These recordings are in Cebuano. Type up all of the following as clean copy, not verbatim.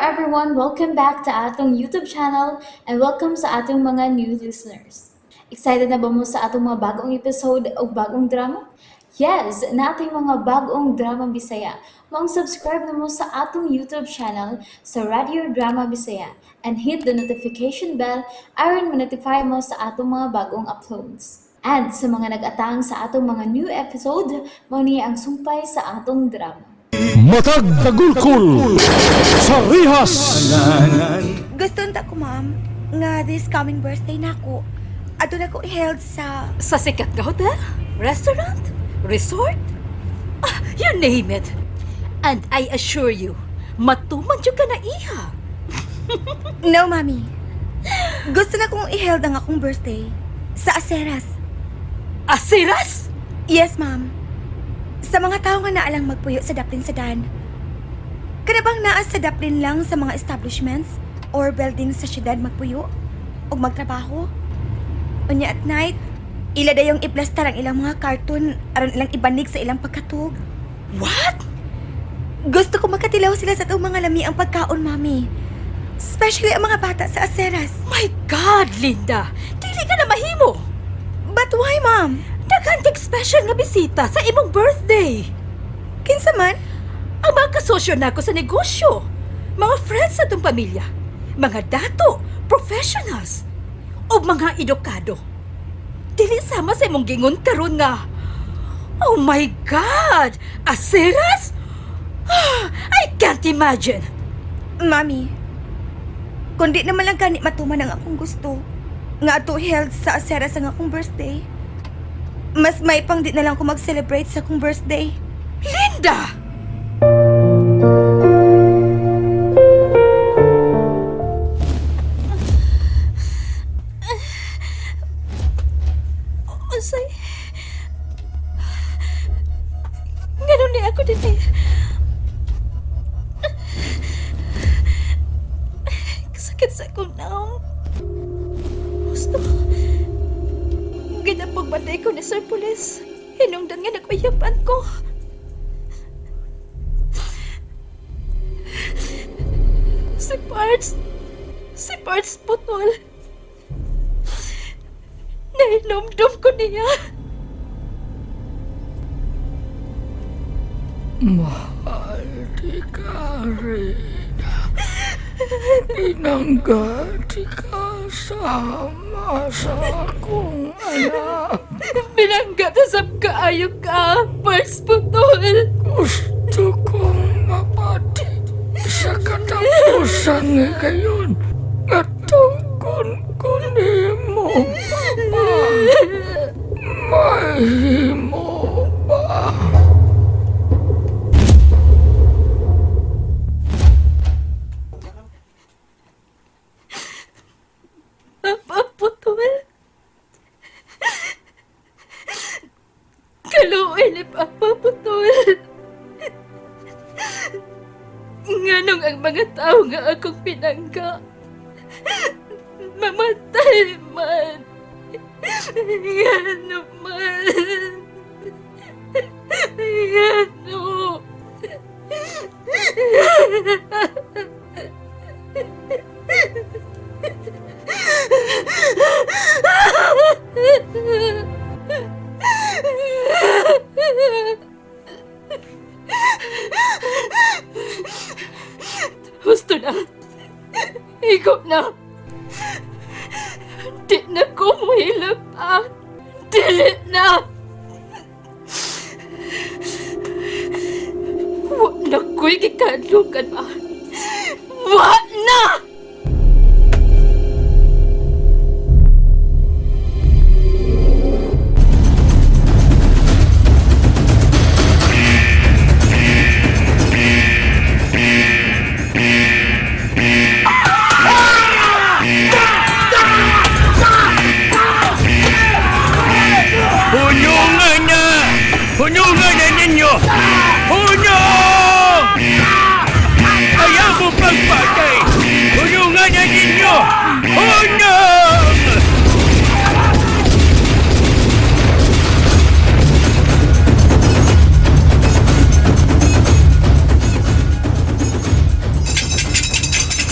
everyone! Welcome back to atong YouTube channel and welcome sa atong mga new listeners. Excited na ba mo sa atong mga bagong episode o bagong drama? Yes, nating mga bagong drama Bisaya. Maong subscribe na mo sa atong YouTube channel sa Radio Drama Bisaya and hit the notification bell aron ma-notify mo sa atong mga bagong uploads. And sa mga nag-atang sa atong mga new episode, mao ni ang sumpay sa atong drama. Matag Kagulkul sa Rihas. Gusto unta ko, ma'am, nga this coming birthday nako, adto na ko held sa Sa sikat nga hotel? Restaurant? Resort? Ah, you name it. And I assure you, matuman jud ka na iha. No, mami. Gusto na kong i-held ang akong birthday sa Aceras. Asiras? Yes, ma'am. Sa mga tao nga naalang magpuyo sa Daplin Sadan. Kana bang naa sa Daplin lang sa mga establishments or buildings sa syudad magpuyo o magtrabaho? Unya at night, ila dayong iplastar ang ilang mga cartoon aron ilang ibanig sa ilang pagkatug. What? Gusto ko makatilaw sila sa itong mga lami ang pagkaon, mami. Especially ang mga bata sa Aceras. My God, Linda! Dili ka na mahimo! But why, ma'am? Daghan kag special nga bisita sa imong birthday. Kinsa man? Ang mga kasosyo nako sa negosyo, mga friends sa atong pamilya, mga dato, professionals, ug mga edukado. Dili sama sa imong gingon karon nga. Oh my God! Asiras? Ah, I can't imagine. Mami, kundi naman lang gani matuman ang akong gusto. Nga ato held sa Aceras ang akong birthday. Mas may pang di na lang ko mag-celebrate sa akong birthday. Linda! Unsay? Ganun ni ako din eh. Kasakit sa akong naong. Gusto. Ginapog batay ko ni Sir Police. Hinungdan nga nagpayapan ko. Si Parts. Si Parts Putol. Nainomdom ko niya. Mahal di ka rin. Pinangga di ka sama sa akong anak. Binangga ta sa kaayo ka, Parts Putol. Gusto kong mapati sa katapusan ni gayon. At tungkol ko nimo, Papa. Mahimo ba? Papa Putol. Kaluoy ni Papa Putol. Nganong ang mga tao nga akong pinangga. Mamatay man. Ngano man. Ngano. Gusto na. Ikaw na. Di na ko muhilap pa. Dili na. Wa na ko'y gikadlukan pa. Wa na! Hunyungan na! Hunyungan na ninyo! Hunyong! Ayaw mo pagpatay! Hunyungan na ninyo! Hunyong!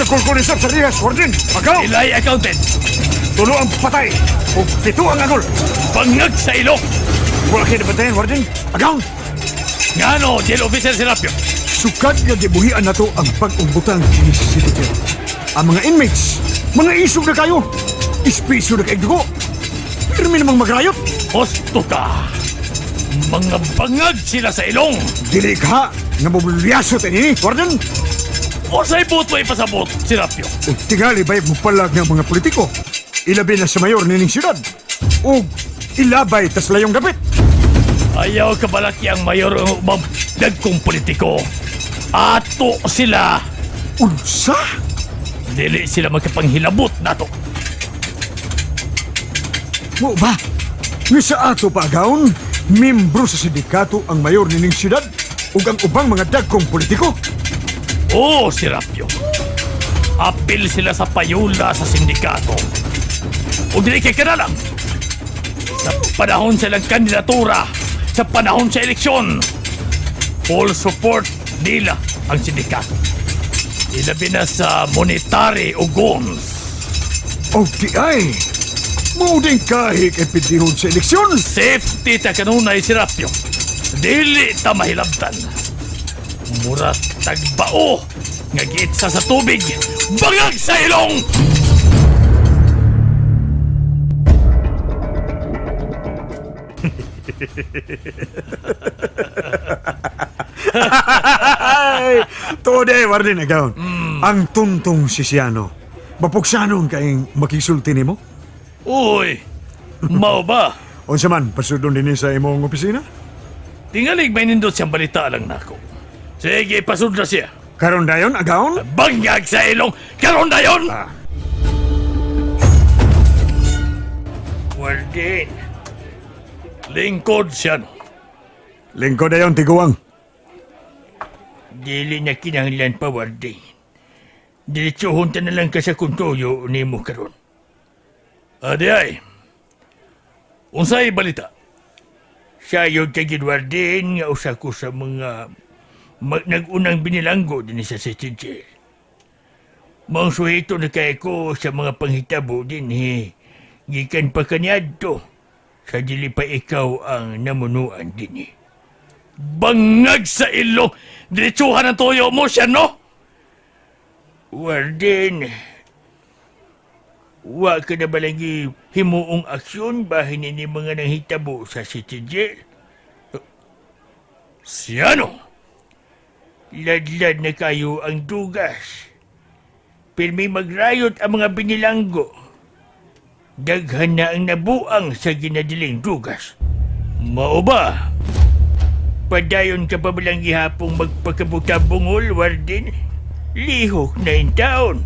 Nagkulkul ni sa rihas, Warden. Agaw! Ilay accountant. Tulo ang patay. O pito ang agol. Bangag sa ilong. Wala kayo nabantayan, Warden. Agaw! Ngano, jail officer Serapio. Sukad nga gibuhian nato ang pag-umbutang kini sa City Jail. Ang mga inmates, mga isog na kayo. Ispisyo na kay dugo. Pirmi namang magrayot. Hosto ka. Mga bangag sila sa ilong. Dili ka nga mabulyaso tayo nini, Warden. O sa'y buot mo ipasabot, Serapio. Ug tingali bay mo palag ng mga politiko. Ilabi na sa mayor nining syudad. Ug ilabay tas layong dapit. Ayaw kabalaki ang mayor ang ubang dagkong politiko. Ato sila. Unsa? Dili sila magkapanghilabot nato. Mo ba? Nga sa ato pa agaon, membro sa sindikato ang mayor nining syudad ug ang ubang mga dagkong politiko. Oo, Serapio. Apil sila sa payula sa sindikato. O dili kay kanalang. Sa panahon silang kandidatura, sa panahon sa eleksyon, full support nila ang sindikato. Ilabi na sa monetary o guns. Og di ay, mao din kahi kay pidihon sa eleksyon. Safety ta kanunay Serapio. Dili ta mahilabtan. Mura tagbao nga giitsa sa tubig, bangag sa ilong! Ay, tuod eh, Warden agaon. Ang tuntong sisiano. Mapuksanon kayong makisulti nimo? Uy, mao ba? Unsa man, pasudon dinhi sa imong opisina? Tingalig may nindot siyang balita lang nako. Sige, pasud na siya. Karon dayon, agaon? Bangag sa ilong! Karon na yon! Ah. Warden. Lingkod siya no. Lingkod dayon, tiguang. Dili na kinahanglan pa, Warden. Diretsuhon ta na lang ka sa kuntuyo nimo karon. Adi ay. Unsay balita? Sayod ka gid, Warden, nga usa ko sa mga nag-unang binilanggo din sa City Jail. Maong suhito na kay ko sa mga panghitabo din he. Gikan pa kaniadto sa dili pa ikaw ang namunuan din eh. Bangag sa ilong! Diretsuhan ang toyo mo siya, no? Warden, wa ka na ba lagi himuong aksyon bahin ni mga nanghitabo sa City Jail? Siya, no? Ladlad na kayo ang dugas. Pirmi magrayot ang mga binilanggo. Daghan na ang nabuang sa ginadiling dugas. Mao ba? Padayon ka pa balang gihapong magpakabuta-bungol, Warden? Lihok na in taon.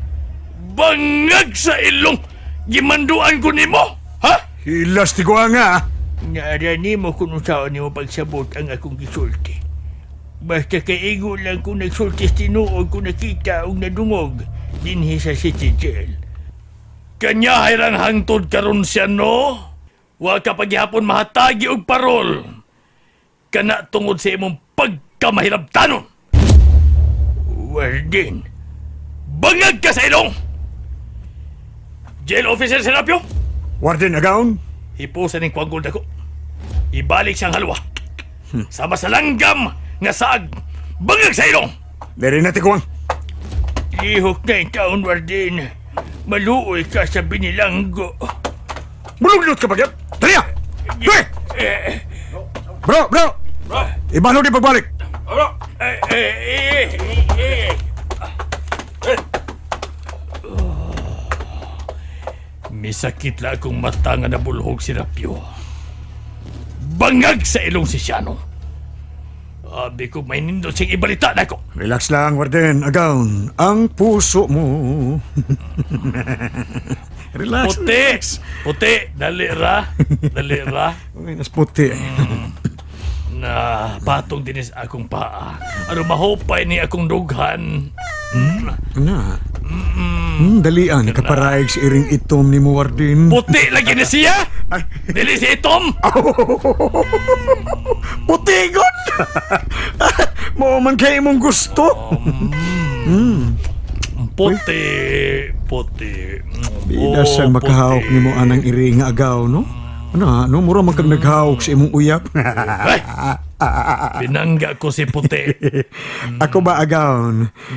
Bangag sa ilong! Gimanduan ko nimo! Ha? Hilas tiguang nga. Naara nimo kung unsaon nimo pagsabot ang akong gisulti. Basta kay igo lang kung nagsulti sa tinuod kung nakita og nadungog dinhi sa City Jail. Kanya hayrang hangtod karon siya no? Wa ka paghihapon mahatagi og parol. Kana tungod sa imong pagkamahilabtanon. Warden, bangag ka sa ilong! Jail Officer Serapio, Warden agaon? hipusan ning kwangol dako. Ibalik siyang halwa. Sama sa langgam nga saag bangag sa ilong. Diri na tiguang. Lihok na yung taon, Warden. Maluoy ka sa binilanggo. Bulugnot ka pagyat. Dali ah! Dali! Bro, bro! Ibalo di pagbalik. Eh, eh, eh, eh. Misakit la akong mata nga nabulhog si Rapio. Bangag sa ilong si Siano. Abi ko may nindot siyang ibalita na ko. Relax lang, Warden. Agaon, ang puso mo. Relax. Puti! Relax. Puti! Dali ra! Dali ra! Uy, nas puti. Na patong dinis akong paa. Ano mahupay ni akong dughan. Na. Dalian, kaparaig si iring itom ni mo, Warden. Puti lagi ni siya! Dili si itom! Putigon! Mao man kay imong gusto. Puti, puti. Bida Oh, sang makahawk puti. nimo anang iri nga agaw, no? Ano ha? No, mura man kag naghawk sa imong uyap. Ay! Binangga ko si puti. Ako ba agaw?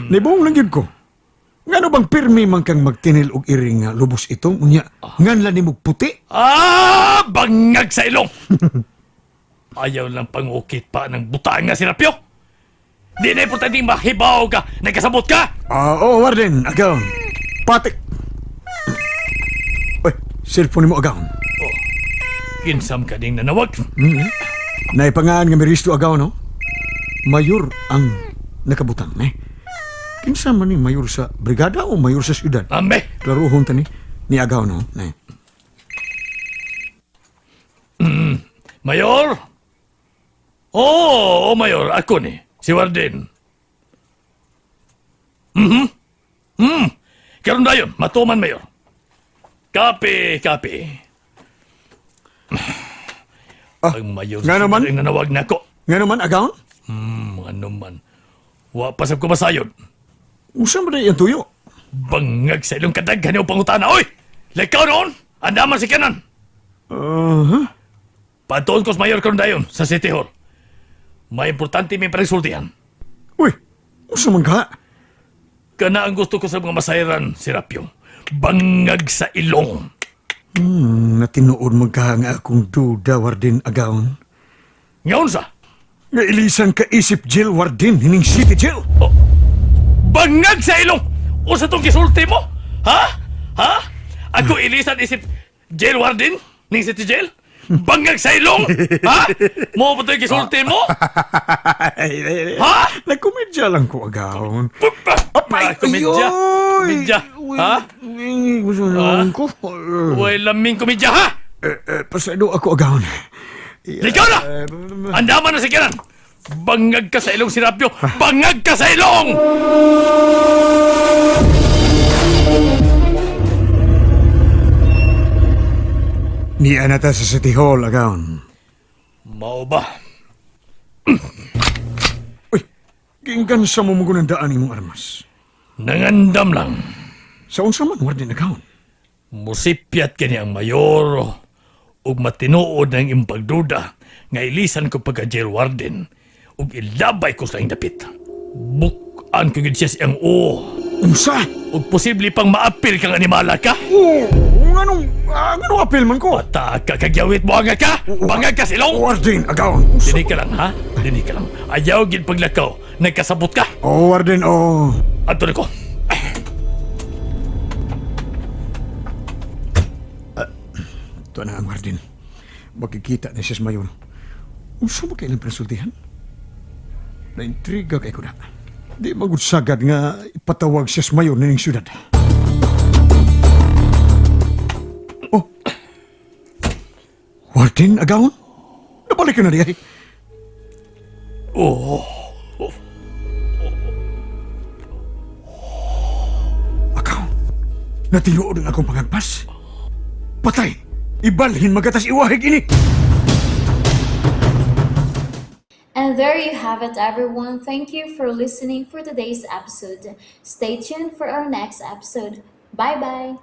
Nibong lang gyud ko. Ngano bang pirmi man kang magtinil og iri nga lubos itong unya nganla nimo puti? Ah! Bangag sa ilong! Ayaw lang pangukit pa ng butang nga si Rapyo! Di na importante mahibaw ka! Nagkasabot ka! Ah, oo, Warden, agaw. Patik. Uy, cellphone nimo agaw. Kinsam ka ding nanawag. Naipangaan nga miristo agaw, no? Mayor ang nakabutang, ne? Kinsa man ni mayor sa brigada o mayor sa syudad? Ambe! Klaruhon ta ni ni agaw, no? Ne. Mayor! Oo, oh, Mayor, ako ni. Si Warden. Mhm. Karon dayon, matuman, Mayor. Kape, kape. Ah, Ang mayor nga naman? ang nanawag na ako. Nga naman agaw? Ano man. Wa pa sab ko masayod. Usa man ang tuyo. Bangag sa ilong kadaghan yung pangutana, oy! Lekaw noon! Andaman si kanan! Aha. Patuon ko sa mayor karon dayon sa City Hall. May importante may parisultihan. Uy, usa man ka? Kana ang gusto ko sa mga masayran, si Rapyo. Bangag sa ilong. Natinuod man ka nga akong duda, Warden agaw. Ngaon sa? Nga ilisan ka isip jail, Warden, hining city jail. Bangag sa ilong! Usa tong gisulti mo? Ha? Ha? Ako ilisan isip jail warden? Ning city jail? Bangag sa ilong! Ha? Mo ba to'y gisulti mo? Ha? Nagkomedya lang ko agaw. Apay! Komedya! Komedya! Ha? Ha? Ko. Way laming komedya ha! Eh, eh, pasado ako agaw. Ikaw na! Andaman na si Kenan! Bangag ka sa ilong, Serapio! Bangag ka sa ilong! Niya na ta sa City Hall agaw. Mao ba? Uy, giinggan sa mo mong daan imong armas. Nangandam lang. Sa unsa man warden agaw. Musipyat kini ang mayor ug matinuod ng imong pagduda nga ilisan ko pagka jail warden ug ilabay ko sa iyang dapit. Bukan ko gid siya sa iyang oo. Unsa? Ug posible pang maapil kang animala ka. Oo, nganong nganong apil man ko? Bata ka kagyawit mo ang ka. Bangag ka silong. Warden agaw. Unsa Dini ka lang ha. Dini ka lang. Ayaw gid paglakaw. Nagkasabot ka. Oh, Warden, oh. Adto na ko. Ito na ang Warden. Makikita na siya sa mayor. Unsa ba kailang presultihan? Naintriga kay ko na. Di magudsagad nga ipatawag siya sa mayor nining syudad. Oh. Warden, agawon? Nabalik ka na diay. Oh. Akaw, natinuod ang akong pangagpas. Patay! Ibalhin magatas iwahig ini! And there you have it, everyone. Thank you for listening for today's episode. Stay tuned for our next episode. Bye bye.